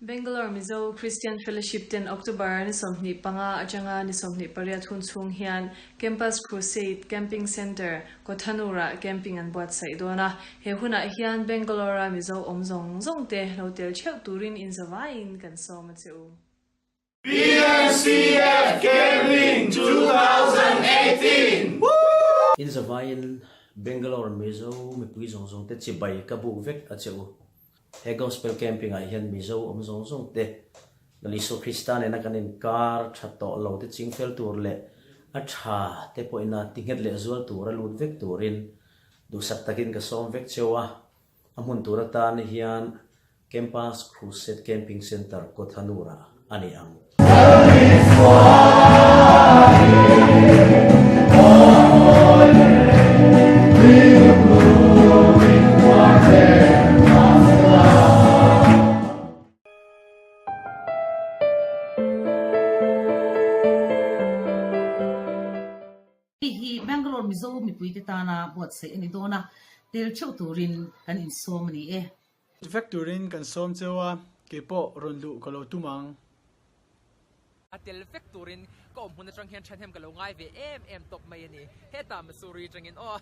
Bangalore Mizo Christian Fellowship ten October ni 25 atanga ni 28 hun chhung hian Campus Crusade Camping Centre, Kothanur-ah camping an buatsaih dawn a. He hunah hian Bangalore-a Mizo awm zawng zawng te lo tel theuh turin inzavaiin kan sawm a che u. BNCF Camping 2018! Inzavaiin Bangalore Mizo mipui zawng zawng te chibai ka buk vek a che u. He Gospel Camping ah hian Mizo awm zawng zawng te Lal Isua Krista nena kan inkar tha tawh lo te chingfel tur leh a tha te pawhin a tinghet leh zual tur a lut vek turin duhsak takin ka sawm vek cheu a. A hmun tur atan hian Campus Crusade Camping Centre Kothanur-ah a ni ang. Hei hi Bangalore Mizo mipuite tana buatsaih a ni dawn a, tel theuh turin kan insawm a ni e. Vek turin kan sawm cheu a, keipawh rawn luh ka lo tum ang. A tel vek turin ka awm hmun atang hian thahnem ka lo ngai ve em em tawp mai a ni. Hetah Missouri atangin aw.